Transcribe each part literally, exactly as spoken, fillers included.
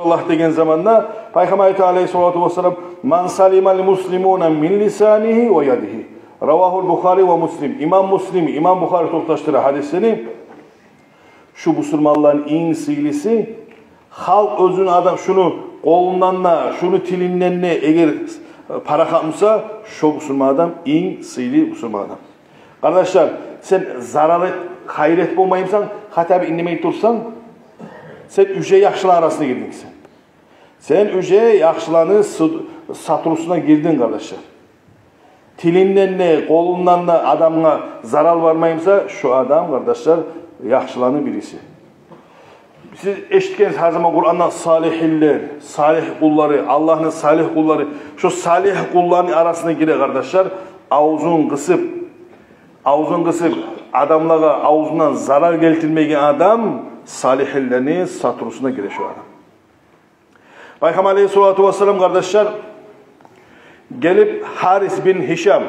Аллагь деген заманда Пайхаммар айта алейгьиссалату вассалам: «Ман салимал муслимуна мин лисанигьи ва ядигьи». Равагьул Бухари ва Муслим. Имам Муслим, имам Бухари токъташдыра гьадисни. Шу бусурманланы инг сыйлысы, халкъ оьзюн адам шуну къолундан да, шуну тилинден де эгер парахат буса, шо бусурман адам инг сыйлы бусурман адам. Къардашлар, сен зарал эт, хайыр эт болмаймысан, хотя бы иннемей турсанг, сен уже яхшыланы арасына гирдинг сен. Сен уже яхшыланы сы-, сотрусуна гирдинг, къардашлар. Тилинден де, къолундан да адамгъа зарал бармаймыса, шо адам, къардашлар, яхшыланы бириси. Сиз эшитгенсиз гьар заман Къуранда салигьинлер, салигь къуллары, Аллагьны салигь къуллары. Шо салигь къулланы арасына гире, къардашлар, авзун къысып, авзун къысып, адамлагъа авзундан зарал гелтирмеген адам салигьинлени сотрусуна гире шо адам. Пайхаммар алейгьиссалату вассалам, къардашлар, гелип Гьарис бин Гьишам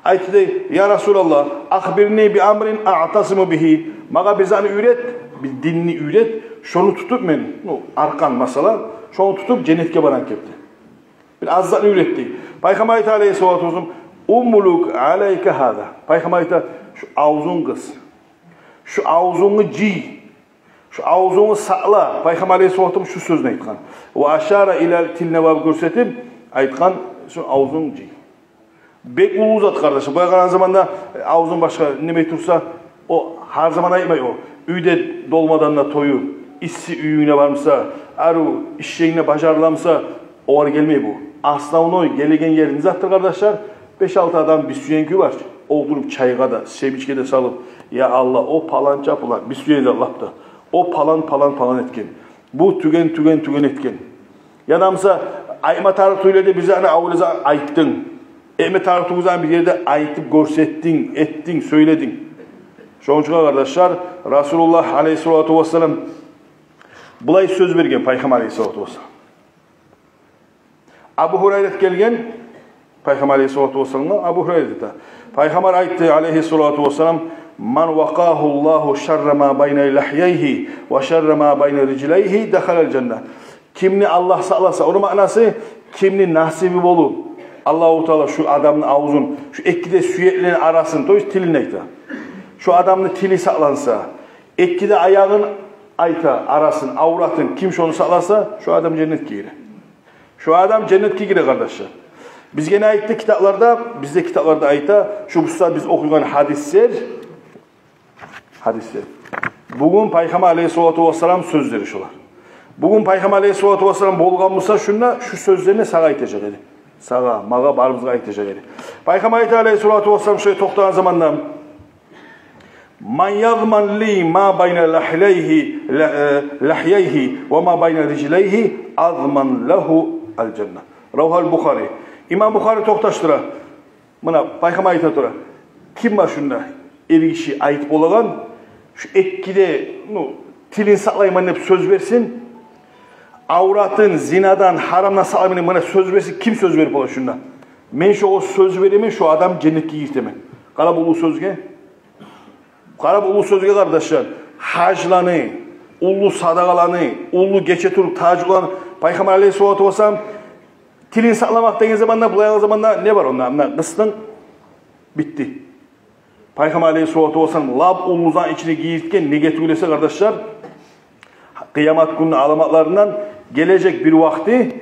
айтды: «Я Расулаллагь, ахбирни би амрин аътасиму бигьи». Магъа бир затны уьйрет, бир динни уьйрет, шону тутуп мен, ну, аркъан масъала, шону тутуп женнетге барайым деп. Бир аз затны уьйрет дей. Пайхаммар айта алейгьиссалату вассалам: «Умлук алайка гьаза». Пайхаммар айта: «Шу авзунг къыс. Шу авзунгну жый. Шу авзунгну сакъла». Пайхаммар алейгьиссалату вассалам шу сёзню айтгъан. Ва ашара ила тилине барып гёрсетип айтгъан: «Шу авзунгну жый». Бек уллу зат, къардашым. Булай къарагъан заманда, э, авзунг башгъа иннемей турса, о гьар заман айтмай о. Уьйде долмадан да тоюп, исси уьюнге бармыса, арив иш еринге бажарыламыса, огъар гелмей бу. Основной гелеген ери не затдыр, къардашлар? Беш-алты адам бир сюйген кюй бар чы. Олтуруп чайгъа да, семичге де салып: «Я Аллагь, о паланча палан», бир сюйген зат лап да. «О палан, палан, палан этген. Бу тюген, тюген, тюген этген». Яда буса айтма тарыкъ тюгюл эди бир затны, авлеза айтдынг. Этме тарыкъ тюгюл затны бир ерде айтып гёрсетдинг, этдинг, сёйлединг. Шону учун, къардашлар, Расулуллагь алейгьиссалату вассалам булай сёз берген, Пайхаммар алейгьиссалату вассалам. Абу Гьурайрат гелген, Пайхаммар алейгьиссалату вассаламгъа Абу Гьурайрат айта. Пайхаммар айтды алейгьиссалату вассалам: «Ман вакъагьу Аллагьу шарра ма байна лахьяйгьи ва шарра ма байна рижлайгьи дахалал жанна». Кимни Аллагь сакъласа, ону маънасы, кимни насиби болуп, Аллагьу Таала шу адамны авзун, шу эки де сюеклени арасын, то есть тилин айта. Шу адамны тили сакъланса, эки де аягъын айта, арасын, авратын, ким шону сакъласа, шу адам женнетге гире. Шу адам женнетге гире, къардашлар. Бизге не айтды китапларда? Бизде китапларда айта, шу буса биз охуйгъан гьадислер, гьадислер. Бугюн Пайхаммар алейгьиссалату вассалам сёзлери шулар. Бугюн Пайхаммар алейгьиссалату вассалам болгъан буса шунда, шу сёзлени сагъа айтажакъ эди. Сагъа, магъа, барыбызгъа айтажакъ эди. Пайхаммар айта алейгьиссалату вассалам шулай токътагъан заманда: «Ман язман ли ма байна лахьлайгьи, ла-, э, лахьяйгьи ва ма байна рижлайгьи, азман лагьу ал-жанна». Равагьул Бухари. Имам Бухари токъташдыра. Муна Пайхаммар айта тура. Ким бар шунда эргиши айтып болагъан, шу эки де, ну, тилин сакълайман деп сёз берсин, авратын зинадан, гьарамдан сакълайман деп муна сёз берсин, ким сёз берип бола шунда? Мен шогъар сёз беремен, шо адамны женнетге гиртемен. Къара бу уллу сёзге. Къара бу уллу сёзге, къардашлар. Гьажланы, уллу садагъаланы, уллу гече туруп тагьажжудланы, Пайхаммар алейгьиссалату вассалам тилин сакъламакъ деген заманда, булай алгъан заманда не бар онда? Муна къысдынг, битди. Пайхаммар алейгьиссалату вассалам лап уллу затны ичине гиртген, неге тюгюл эсе, къардашлар, къыямат гюнню аламатларындан гележек бир вакъти,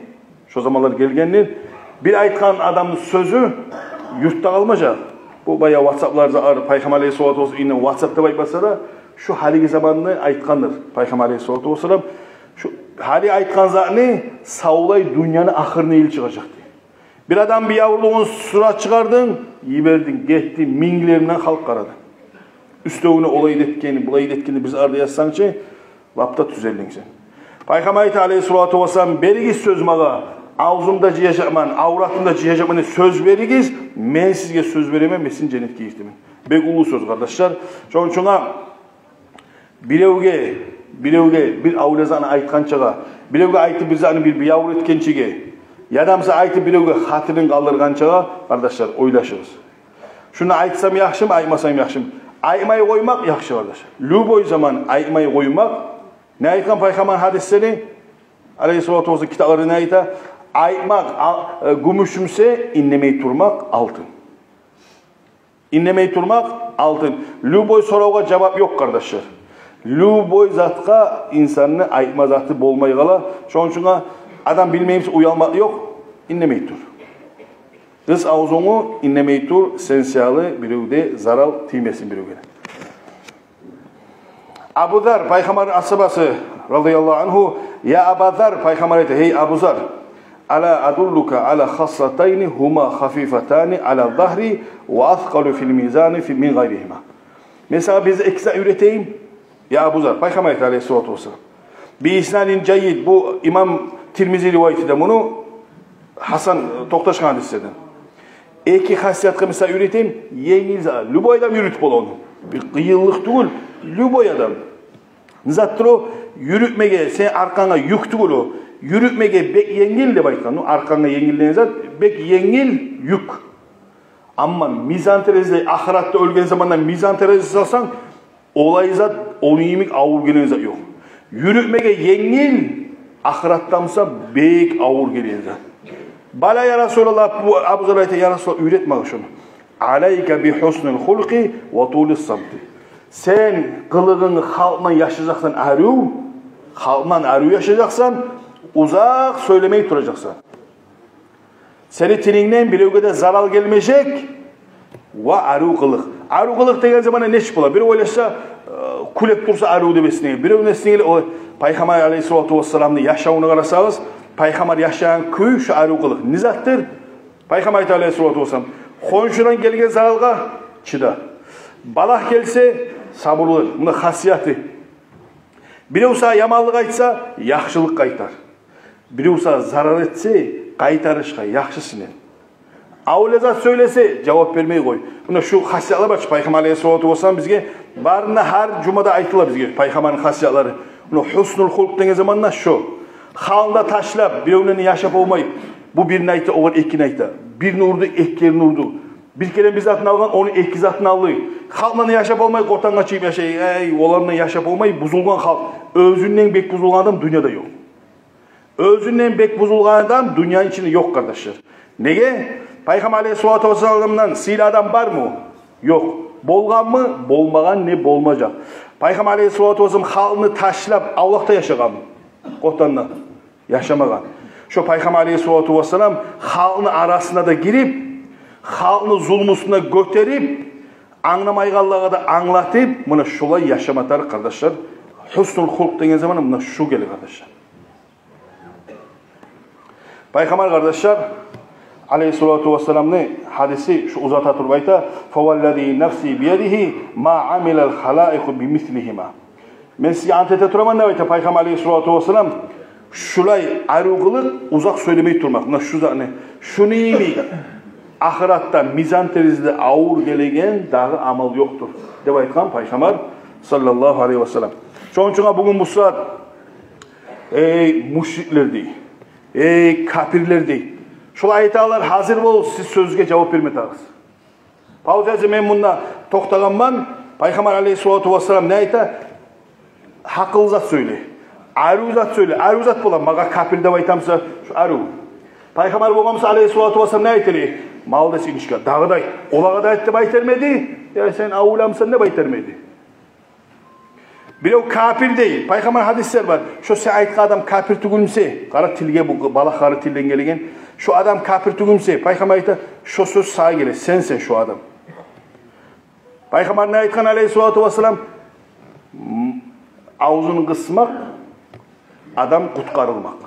шо заманлар гелгендир, бир айтгъан адамны сёзю юртда къалмажакъ. Бу баягъы ватсаплар, затлар, Пайхаммар алейгьиссалату вассалам инг ватсап деп айтмаса да, шу гьалиги заманны айтгъандыр Пайхаммар алейгьиссалату вассалам. Шу гьали айтгъан затны савлай дюньяны ахырына ерли чыгъажакъ дей. Бир адам бир яврулугъун сурат чыгъардынг, йибердинг, гетди, минглер булан халкъ къарады. Уьстевюне олай да этгени, булай да этгени, биз арада язсанг чы, лап да тюзелдинг сен. Пайхаммар айта алейгьиссалату вассалам: «Беригиз сёз магъа, авзумда жыяжакъман, авратымда жыяжакъман деп сёз беригиз, мен сизге сёз беремен, мен сизин женнетге гиртемен». Бек уллу сёз, къардашлар. Шону учун а биревге, биревге бир авлезаны айтгъанчагъа, биревге айтып бир затны бир, бир явру этгенчеге, яда буса айтып биревге хатирин къалдыргъанчагъа, къардашлар, ойлашыгъыз. Шуну айтсам яхшымы, айтмасам яхшымы? Айтмай къоймакъ яхшы, къардашлар. Любой заман айтмай къоймакъ. Не айтгъан Пайхаммар гьадислени? Алейгьиссалату вассалам китапларда не айта? Айтмакъ ал-, э, гюмюш буса, индемей турмакъ алтын. Индемей турмакъ алтын. Любой соравгъа жавап ёкъ, къардашлар. Любой затгъа инсанны айтма заты болмай къала. Шону учун адам билмей буса, уялмакъ ёкъ, индемей тур. Къыс авзунгну, индемей тур, сен саялы биревге зарал тиймесин биревге. Абу Зар, Пайхаммарны асгьабасы, радияллагьу ангьу: «Я Аба Зар», Пайхаммар айта: «Гьей Абу Зар, ала адуллука ала хаслатайни гьума хафифатани ала загьри ва аскъалу фил мизани фи-, мин гъайригьима». Мен сагъа бир эки зат уьйретейимми, я Абу Зар? Пайхаммар айта, алейгьиссалату вассалам. Би иснадин жайид, бу имам Тирмизи ривайат эте муну, гьасан, токъташгъан гьадислерден. Эки хасиятгъа мен сагъа уьйретейим, енгил зат, любой адам юрютюп бола ону. Бир къыйынлыкъ тюгюл, любой адам. Не затдыр о? Юрютмеге, сени аркъангда юк тюгюл о. Юрютмеге бек енгил деп айтгъан. Ну, аркъангда енгил деген зат, бек енгил юк. Амма мизан терезиде, ахыратда оьлген заманда мизан терезиде салсанг, олай зат, ону йимик авур гелеген зат ёкъ. Юрютмеге енгил, ахыратда буса бек авур гелеген зат. Бала, я Расулаллагь, бу Абу Зар айта, я Расулаллагь, уьйрет магъа шону. Алайка би гьуснил хулкъи ва тулис самти. Сен къылыгъынгны халкъ булан яшажакъсан арив, халкъ булан арив яшажакъсан, узакъ сёйлемей туражакъсан. Сени тилингден биревге де зарал гелмежек. Ва арив къылыкъ. Арив къылыкъ деген заманда нечик бола? Бирев ойлашса, э, кюлеп турса арив деп эсине геле. Бирев не эсине геле, о Пайхаммар алейгьиссалату вассаламны яшавуна къарасагъыз, Пайхаммар яшагъан кюй шу арив къылыкъ. Не затдыр? Пайхаммар айта алейгьиссалату вассалам: хоншудан гелген заралгъа чыда. Балагь гелсе, сабурлу. Муна хасияты. Бирев сагъа яманлыкъ айтса, яхшылыкъ къайтар. Бирев сагъа зарал этсе, къайтарышгъа яхшысын эт. Авле зат сёйлесе, жавап бермей къой. Муна шу хасиятлар бар чы, Пайхаммар алейгьиссалату вассалам бизге барын да, гьар жумада айтыла бизге Пайхаммарны хасиятлары. Муна гьуснул хулкъ деген заманда шу. Халкъны да ташлап, биревнен яшап болмай. Бу бирин айта, огъар экини айта. Бирин урду, эки керен урду. Бир керен бир затын алгъан, ону эки затын алды. Халкъ булан яшап болмай, къотангъа чыгъып яшай. Эй, олар булан яшап болмай, бузулгъан халкъ. Оьзюнден бек бузулгъан адам дюньяда ёкъ. Оьзюнден бек бузулгъан адам дюньяны ичинде ёкъ, къардашлар. Неге? Пайхаммар алейгьиссалату вассаламдан сыйлы адам бармы? Ёкъ. Болгъанмы? Болмагъан, не болмажакъ. Пайхаммар алейгьиссалату вассалам халкъны ташлап, авлакъда яшагъанмы? Къотанда яшамагъан. Шо Пайхаммар алейгьиссалату вассалам халкъны арасына да гирип, халкъны зулмусуна гётерип, англамайгъанлагъа да англатып, муна шулай яшама тарыкъ, къардашлар. Гьуснул хулкъ деген заманда муна шу геле, къардашлар. Пайхаммар, къардашлар, алейгьиссалату вассаламны гьадиси шу узата туруп айта: «Фаваллази нафси биядигьи ма амилал халаикъу бимислигьима». Мен сизге ант эте тураман деп айта Пайхаммар алейгьиссалату вассалам, шулай арив къылыкъ, узакъ сёйлемей турмакъ. Муна шу затны, шуну йимик ахыратда мизан терезиде авур гелеген дагъы амал ёкъдур деп айтгъан Пайхаммар саллаллагьу алейгьи вассалам. Шону учун бугюн бу сагьат, эй мушриклер дей, эй капирлер дей, шулай айталар, гьазир бол, сиз сёзге жавап берме тарыкъсыз. Получается, мен мунда токътагъанман, Пайхаммар алейгьиссалату вассалам не айта? Гьакъыл зат сёйле. Арив зат сёйле. Арив зат бола. Магъа капир деп айта буса, шу арив. Пайхаммар болгъан буса, алейгьиссалату вассалам, не айтар эди? Молодец, инишка. Дагъы да айт. Олагъа да айт деп айтармы эди? Я сен авлямысан деп айтармы эди? Бирев капир дей. Пайхаммар, гьадислер бар. Шо сен айтгъан адам капир тюгюлмю эсе? Къара тилге, бу балагь къара тилден гелген. Шо адам капир тюгюлмю эсе? Пайхаммар айта, шо сёз сагъа геле. Сенсен шо адам. Пайхаммар не айтгъан алейгьиссалату вассалам? М, авзун къысмакъ, адам къутгъарылмакъ.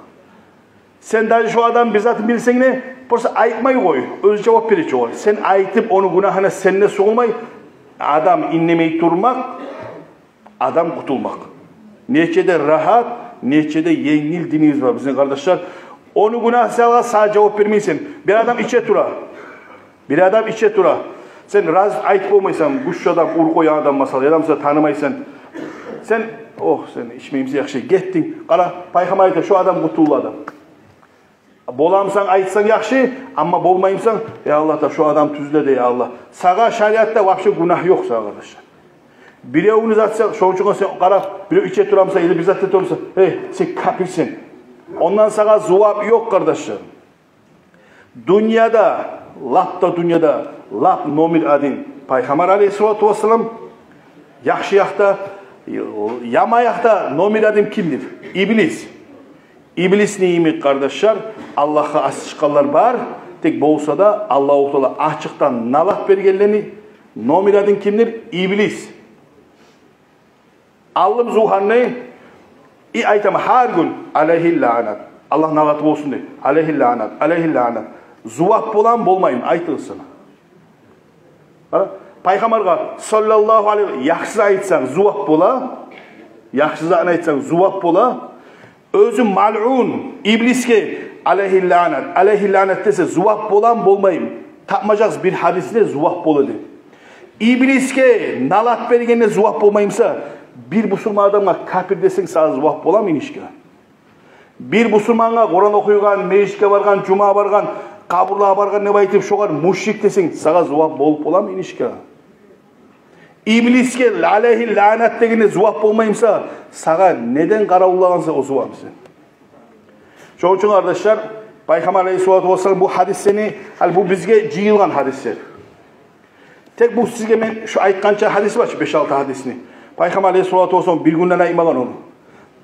Сен даже шо адам бир затын билсенг де, просто айтмай къой, оьзю жавап бережек огъар. Сен айтып, ону гюнагьына сен де сугъулмай, адам индемей турмакъ, адам къутулмакъ. Нече де рагьат, нече де енгил динибиз бар бизин, къардашлар. Ону гюнагьы сагъа, сагъа жавап бермейсен. Бир адам иче тура. Бир адам иче тура. Сен раз айтып болмайсан, гючлю адам, уруп къоягъан адам, масала, я да сен танымайсан. Сен, ох, сен ичмеймисен, яхшы, гетдинг. Къара, Пайхаммар айта, шо адам къутулду адам. Боламысан, айтсанг яхшы, амма болмаймысан, я Аллагь, да шо адам тюзле де, я Аллагь. Сагъа шариатда вообще гюнагь ёкъ сагъа, къардашлар. Биревню зат сен, шону учун сен къарап, бирев иче турамыса, яда бир зат эте турамыса, эй, сен капирсен. Ондан сагъа зувап ёкъ, къардашлар. Дюньяда, лап да дюньяда, лап номер один Пайхаммар алейгьиссалату вассалам, яхшы якъда, яман якъда номер один кимдир? Иблис. Иблисни йимик, къардашлар, Аллагьгъа асы чыкъгъанлар бар, тек болса да Аллагьу Таала ачыкъдан налат бергенлени номер один кимдир? Иблис. Алдым зугьанны, и айтаман гьар гюн: «Алейгьи лаънат». Аллагь налаты болсун деп. «Алейгьи лаънат, алейгьи лаънат». Зувап боламы, болмаймы? Айтыгъыз сама. Къара, Пайхаммаргъа саллаллагьу алейгьи, яхшы айтсанг, зувап бола. Яхшы затын айтсанг, зувап бола. Оьзю малъун иблисге «Алейгьи лаънат, алейгьи лаънат» десе, зувап боламы, болмаймы? Тапмажакъсыз бир гьадисде зувап бола деп. Иблисге налат бергенде зувап болмай буса, бир бусурман адамгъа капир десенг, сагъа зувап боламы, инишка? Бир бусурмангъа, Къуран охуйгъан, межитге баргъан, жума баргъан, къабурлагъа баргъан деп айтып, шогъар мушрик десенг, сагъа зувап болуп боламы, инишка? Иблисге «Алейгьи лаънат» дегенде зувап болмай буса, сагъа неден къаравуллагъан буса о зувап сен? Шону учун, къардашлар, Пайхаммар алейгьиссалату вассалам бу гьадислени, гьали бу бизге жыйылгъан гьадислер. Тек бу сизге мен шу айтгъанча гьадис бар чы, беш-алты гьадисни. Пайхаммар алейгьиссалату вассалам бир гюнден айтмагъан ону.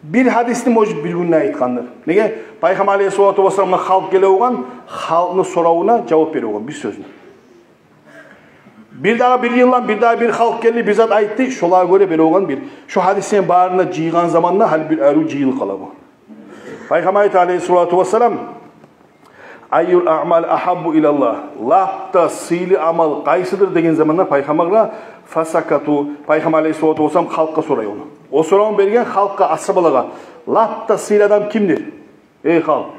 Бир гьадисни, может, бир гюнден айтгъандыр. Неге? Пайхаммар алейгьиссалату вассаламгъа халкъ геле болгъан, халкъны соравуна жавап бере болгъан бир сёзню. Бирдагъы бир йылдан бирдагъы бир халкъ гелди, бир зат айтды, шолагъа гёре бере болгъан бир. Шо гьадислени барын да жыйгъан заманда гьали бир арив жыйылып къала бу. Пайхаммар айта алейгьиссалату вассалам: «Айюл аъмали агьаббу илаллагь?» Лап да сыйлы амал къайсыдыр деген заманда Пайхаммаргъа, фасакату, Пайхаммар алейгьиссалату вассалам халкъгъа сорай ону. О соравну берген халкъгъа, асгьабалагъа: «Лап да сыйлы адам кимдир? Эй халкъ,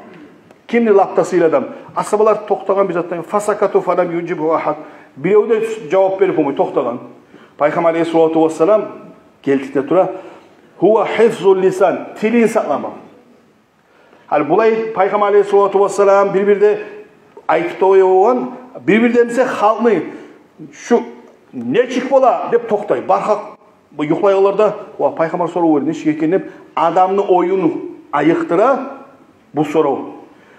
кимдир лап да сыйлы адам?» Асгьабалар токътагъан бир затдан. Фасакату фалам южибгьу агьад. Бирев де жавап берип болмай, токътагъан. Пайхаммар алейгьиссалату вассалам гелтире тура: «Гьува гьифзул лисан», тилин сакъламакъ. Гьали булай Пайхаммар алейгьиссалату вассалам бир-бирде айтып да къоя болгъан, бир-бирде буса халкъны шу нечик бола деп токътай. Бар халкъ бу юхлайгъанларда, ва Пайхаммар сорав берди, нечик экен деп, адамны оюн айыкътыра бу сорав.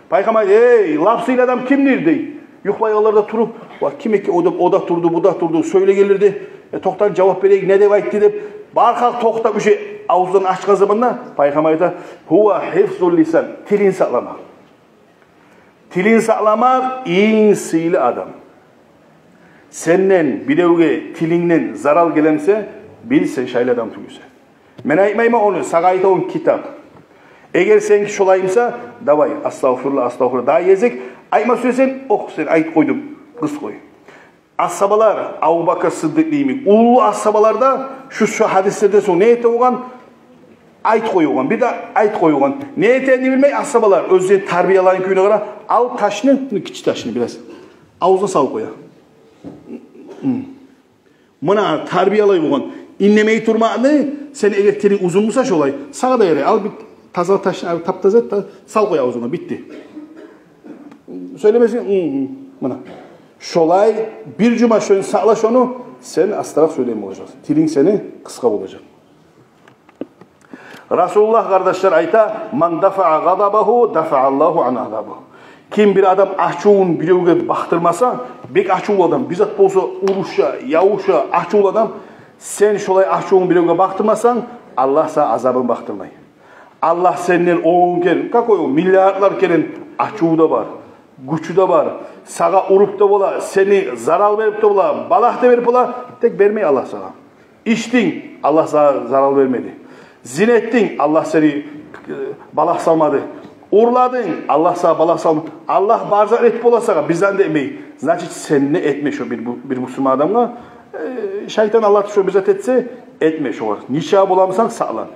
Пайхаммар: «Эй, лап сыйлы адам кимдир?» — дей. Юхлайгъанларда туруп, ва ким экен о деп, о да турду, бу да турду, сёйлегенлер де: «Э, токътагъыз, жавап берейик, не деп айтды?» — деп. Бар халкъ токътап, уже авзун ачгъан заманда Пайхаммар айта: «Гьува гьифзул лисан», тилин сакъламакъ. Тилин сакъламакъ инг сыйлы адам. Сенден биревге тилингден зарал геле буса, бил, сен шайлы адам тюгюлсен. Мен айтмайман ону, сагъа айта ону китап. Эгер сеники шолай буса, давай, астагъфируллагь, астагъфируллагь, дагъы гезик айтма сюесен, ох, сен айтып къойдум, къыс къой. Асгьабалар, Абубакр Сыддыкъ йимик уллу асгьабалар да шу, шу гьадислерден сонг не эте болгъан? Айтып къоя болгъан, бир де айтып къоя болгъан. Не этегенин билмей асгьабалар, оьзлени тарбиялайгъан кююне къара, ал ташны, муна гиччи ташны бираз авзуна салып къоя. Муна тарбиялай болгъан. Иннемей турмакъны, сен эгер тилинг узун буса шолай, сагъа да ярай. Ал бир таза ташны, ал тап-таза эт де, салып къой авзунга, битди. Сёйлемесин, муна. Шолай бир жума шону сакъла, шону, сен астаракъ сёйлейген болажакъсан. Тилинг сени къысгъа болажакъ. Расулуллагь, къардашлар, айта: «Ман дафаа гъадабагьу, дафааллагьу ан азабагьу». Ким бир адам ачувун биревге бакъдырмаса, бек ачувлу адам, бир зат болса уруша, явуша, ачувлу адам, сен шолай ачувунгну биревге бакъдырмасанг, Аллагь сагъа азабын бакъдырмай. Аллагь сенден он керен, какой он, миллиардлар керен ачуву да бар, гючю де бар, сагъа уруп да бола, сени зарал берип де бола, балагь да берип бола, тек бермей Аллагь сагъа. Ичдинг, Аллагь сагъа зарал бермеди. Зина этдинг, Аллагь сени, э, балагь салмады. Урладынг, Аллагь сагъа балагь салмады. Аллагь бар зат этип бола сагъа, бир зат да этмей. Значит, сен де этме шо бир, бир бусурман адамгъа. Э, шайтан Аллагь шо бир зат этсе, этме шогъар. Нечакъы боламысан, сакълан.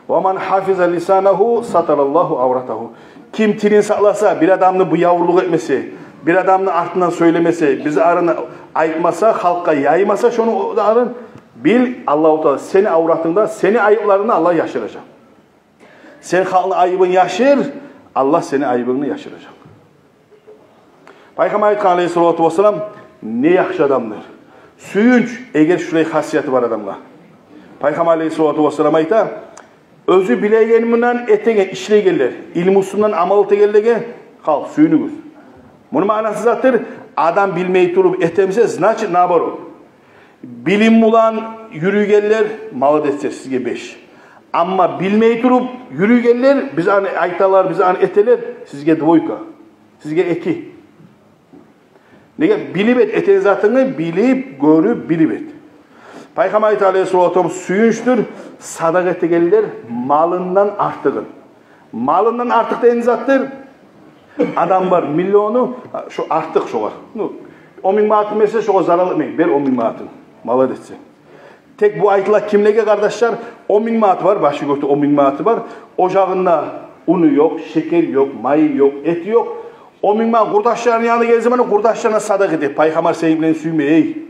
«Ва ман гьафиза лисанагьу, сатараллагьу авратагьу». Ким тилин сакъласа, бир адамны бу явурлукъ этмесе, бир адамны артындан сёйлемесе, бир зарын айтмаса, халкъгъа яймаса шону зарын, бил, Аллагьу Таала сени авратынгда, сени айыпларынгны Аллагь яшыражакъ. Сен халкъны айыбын яшыр, Аллагь сени айыбынгны яшыражакъ. Пайхаммар айтгъан, алейгьиссалату вассалам, не яхшы адамдыр. Сююнч, эгер шулай хасияты бар адамгъа. Пайхаммар, алейгьиссалату вассалам, айта: Оьзю билегени булан этеген, ишлейгенлер, илмусу булан амал этегенлеге халкъ сююнюгюз. Муну маънасы затдыр, адам билмей туруп этемсе, значит, наоборот. Билим булан юрюйгенлер, молодецлер, сизге беш. Амма билмей туруп юрюйгенлер, биз аны айталар, биз аны этелер, сизге двойка. Сизге эки. Неге? Билип эт, этеген затынгны билип, гёрюп, билип эт. Пайхаммар айта алейгьиссалату вассалам, сююнчдюр садагъа этегенлер малындан артыгъын. Малындан артыкъ деген затдыр. Адам бар, миллиону, шу артыкъ шогъар. Ну, он минг манатын берсе, шогъар зарал этмей, бер он минг манатын. Молодец сен. Тек бу айтыла кимлеге, къардашлар? Он минг манаты бар, башы гёкде он минг манаты бар. Ожагъында уну ёкъ, шекери ёкъ, майы ёкъ, эти ёкъ. Он минг манат къурдашларыны янына гелген заманда, къурдашларына садагъа эте. Пайхаммар сени булан сюймей, эй.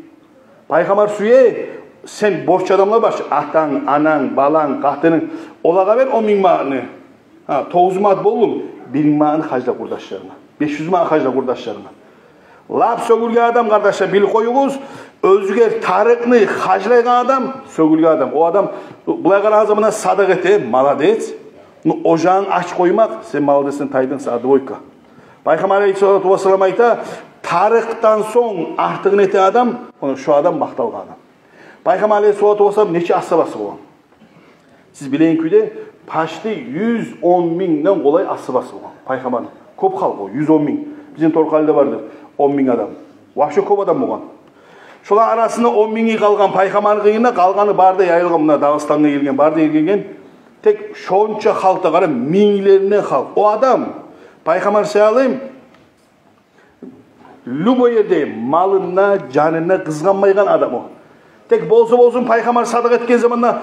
Пайхаммар сюе, сен борч адамлар бар, атанг, ананг, баланг, къатынынг. Олагъа бер он минг манатны. Гьа, тогъуз минг манат болду, бир минг манатны харжла къурдашларынга. Беш юз минг манат харжла къурдашларынга. Лап сёгюлген адам, къардашлар, билип къоюгъуз, оьзюне тарыкъны харжлайгъан адам сёгюлген адам. О адам, булай къарагъан заманда, садагъа эте, молодец. Ну, ожагъын ач къоймакъ, сен молодецден тайдынг, сагъа двойка. Пайхаммар алейгьиссалату вассалам айта, тарыкъдан сонг артыгъын этеген адам, ону, шу адам макъталгъан адам. Пайхаммар алейгьиссалату вассалам нече асгьабасы болгъан? Сиз билеген кюйде, почти юз он мингден къолай асгьабасы болгъан пайхаммарны. Кёп халкъ о, юз он минг. Бизин Торкъалиде бардыр он минг адам. Вообще кёп адам болгъан. Шолар арасында он минги къалгъан пайхаммарны къырыйында, къалгъаны бары да яйылгъан, муна Дагъыстангъа гелген, бары да гелген. Тек шонча халкъ да, къара, минглеринг халкъ. О адам пайхаммар саялы любой ерде малына, жанына къызгъанмайгъан адам о. Тек болса болсун, пайхаммар садагъа этген заманда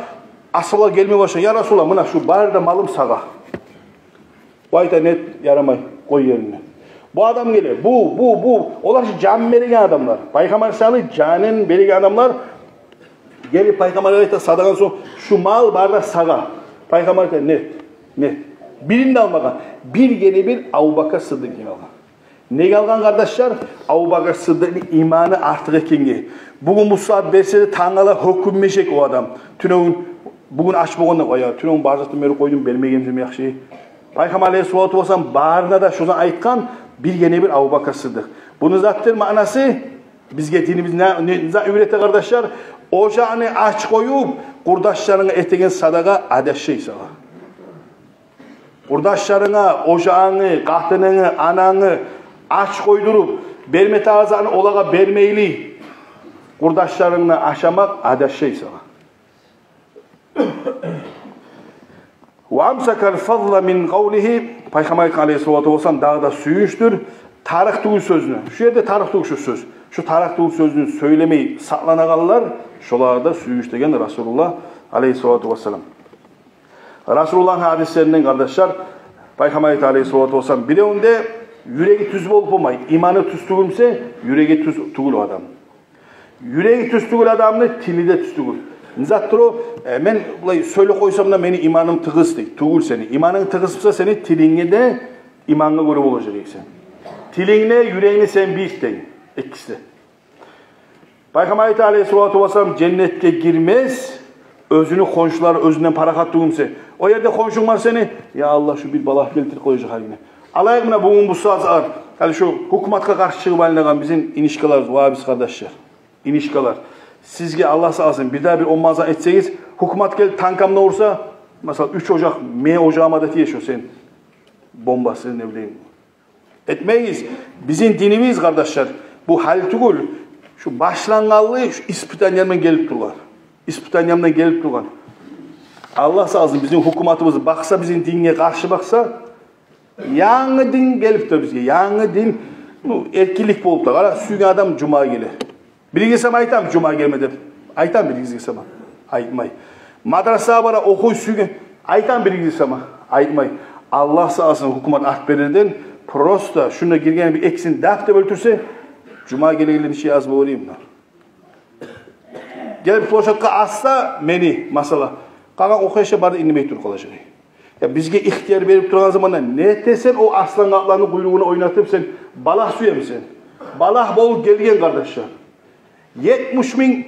асгьабалар гелме башлай. Я Расулаллагь, муна шу бары да малым сагъа. О айта: нет, ярамай, къой еринде. Бу адам геле, бу, бу, бу. Олар шу жан береген адамлар. Пайхаммар саялы жанын береген адамлар. Гелип пайхаммаргъа айта, садагъадан сонг: шу мал бары да сагъа. Пайхаммар айта: нет, нет. Бирин де алмагъан. Бир гене бир Абубакар Сыддыкъны алгъан. Неге алгъан, къардашлар? Абубакар Сыддыкъны иманы артыкъ экенге. Бугюн бу сагьат берсе де, тангала гьёкюнмежек о адам. Тюнегюн, бугюн ач болгъанда, къоя, тюнегюн бар затын берип къойдум, бермегеним яхшы. Пайхаммар алейгьиссалату вассалам барына да шону айтгъан, бир гене бир Абубакар Сыддыкъ. Буну затдыр маънасы, бизге динибиз не, не, не зат уьйрете, къардашлар? Ожагъынгны ач къоюп, къурдашларынга этеген садагъа адашай сагъа. Къурдашларынга, ожагъынгны, къатынынгны, анангны ач къойдуруп, берме тарыкъ затны олагъа бермейли, къурдашларынгны ашамакъ адашай сагъа. Ва амсакал фазла мин къавлигьи, Пайхаммар алейгьиссалату вассалам дагъы да сююнчдюр тарыкъ тюгюл сёзню. Шу ерде тарыкъ тюгюл шу сёз. Шу тарыкъ тюгюл сёзню сёйлемей сакъланагъанлар, шолагъа да сююнч деген Расулуллагь алейгьиссалату вассалам. Расулуллагьны гьадислеринден, къардашлар, Пайхаммар айта алейгьиссалату вассалам: биревню де юреги тюз болуп болмай, иманы тюз тюгюл буса, юреги тюз тюгюл о адам. Юреги тюз тюгюл адамны, тили де тюз тюгюл. Не затдыр о? Э, мен булай сёйлеп къойсам да, мени иманым тыгъыс дей. Тюгюл сени. Иманынг тыгъыс буса, сени тилинг де имангъа гёре болажакъ экен. Тилинг де, юрегинг де сени бир тенг. Экиси де. Пайхаммар айта алейгьиссалату вассалам: женнетге гирмес оьзюню хоншулары оьзюнден парахат тюгюл буса. О ерде хоншунг бар сени, я Аллагь, шу бир балагь гелтирип къояжакъ гьалине. Алайыкъ, муна бугюн бу сагьат, гьали шу гьукуматгъа къаршы чыгъып айланагъан бизин инишкалар, вагьабист къардашлар. Инишкалар, сизге, Аллагь сакъласын, бирдагъы бир онмазан этсегиз, гьукумат гелип танкамны урса, масала, уьч ожакъ, мени ожагъыма да тие шу сени бомбасы, не билейим. Этмегиз. Бизин динибиз, къардашлар, бу гьал тюгюл, шу башлангъанлы шу испытание булан гелип тургъан. Испытание булан гелип тургъан. Аллагь сакъласын, бизин гьукуматыбыз бакъса, бизин динге къаршы бакъса, янгы дин гелип тура бизге, янгы дин, ну, эркинлик болуп тура. Къара, сюйген адам жумагъа геле. Биригиз сама айтам жумагъа гелме деп? Айтам биригиз сама? Айтмай. Мадрасагъа бара, охуй сюйген. Айтам биригиз сама? Айтмай. Аллагь сакъласын, гьукумат арт берерден, просто шунда гирген бир экисин дап деп оьлтюрсе, жумагъа гелегенлер нече аз болар эди муна. Гелип площадкъа асса мени, масала, къалгъан охуй яшлар бары да индемей туруп къалажакъ. Я бизге ихтияр берип тургъан заманда, не этесен о арслан-къапланны къуйругъуна ойнатып, сен балагь сюемисен? Балагь болуп гелген, къардашлар. Етмиш минг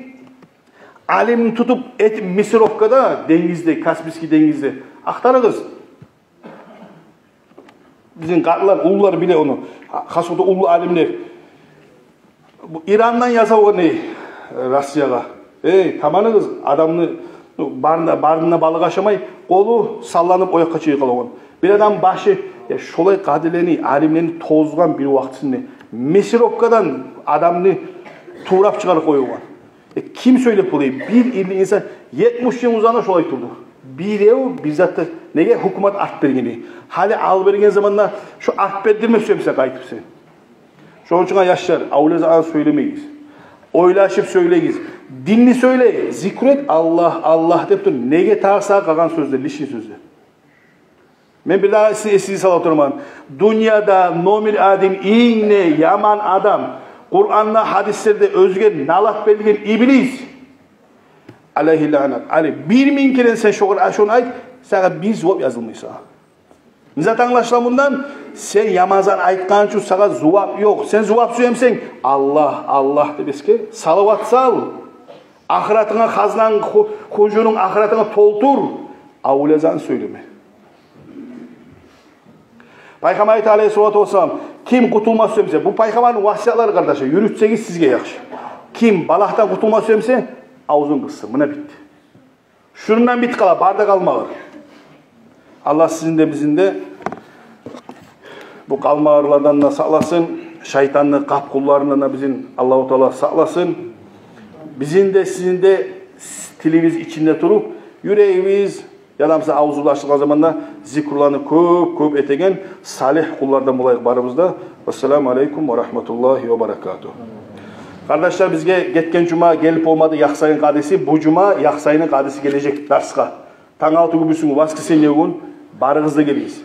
Алимни тутуп, этип, мисировкада, денгизде, Каспийский денгизде ахтарыгъыз. Бизин къартлар, уллулар биле ону. Хас да уллу алимлер. Бу Ирандан яза болгъан, эй, Россиягъа. Эй, таманыгъыз, адамны, ну, барына, барына балыкъ ашамай, къолу салланып оякъгъа чыгъып къалагъан. Бир адам башы, я, шолай къадилени, алимлени тозгъан бир вакътисинде, мисировкадан адамны турап чыгъарып къоюгъан. Э, ким сёйлеп болай? Бир илли инсан етмиш йыл узагъына шолай турду. Бирев бир затда, неге? Гьукумат арт бергени. Гьали ал берген заманда шо арт бердирме сюемсе къайтып сен. Шону учун, яшлар, авлезагъан сёйлемегиз. Ойлашып сёйлегиз. Динни сёйле, зикру эт, Аллагь, Аллагь деп тур. Неге тагъы сагъа къалгъан сёзлер, лишний сёзлер? Мен бир дагъы сизин эсигизге салып тураман. Дюньяда номер один, инг де яман адам, Къуранда, гьадислерде оьзюне налат берген иблис. Алейгьи лаънат. Али, бир минг керен сен шогъар шону айт, сагъа бир зувап язылмай сагъа. Не зат англашыла мундан? Сен яман зат айтгъан учун сагъа зувап ёкъ. Сен зувап сюемсен, Аллагь, Аллагь деп эсге салават сал. Ахыратынга, хазнанг, ху-, хужунунг ахыратынга толтур. Авлезагъан сёйлеме. Пайхаммар айта, алейгьиссалату вассалам, ким къутулма сюемсе, бу пайхаммарны васиятлары, къардашлар, юрютсегиз сизге яхшы. Ким балагьдан къутулма сюемсе, авзун къыссын. Муна битди. Шундан битип къала, бары да къалмагъыр. Аллагь сизин де, бизин де бу къалмагъырлардан да сакъласын, шайтанны къапкъулларындан да бизин Аллагьу Таала сакъласын. Бизин де, сизин де с-, тилибиз ичинде туруп, юрегибиз, яда буса авзубуз ачылгъан заманда зикруланы кёп-кёп этеген салигь къуллардан болайыкъ барыбыз да. Вассаламу алейкум ва рагьматуллагьи ва баракатугь. Къардашлар, бизге гетген жума гелип болмады Яхсайны къадиси. Бу жума Яхсайны къадиси гележек дарсгъа. Тангалты гюн, бусагьат воскресенье гюн, барыгъыз да гелигиз.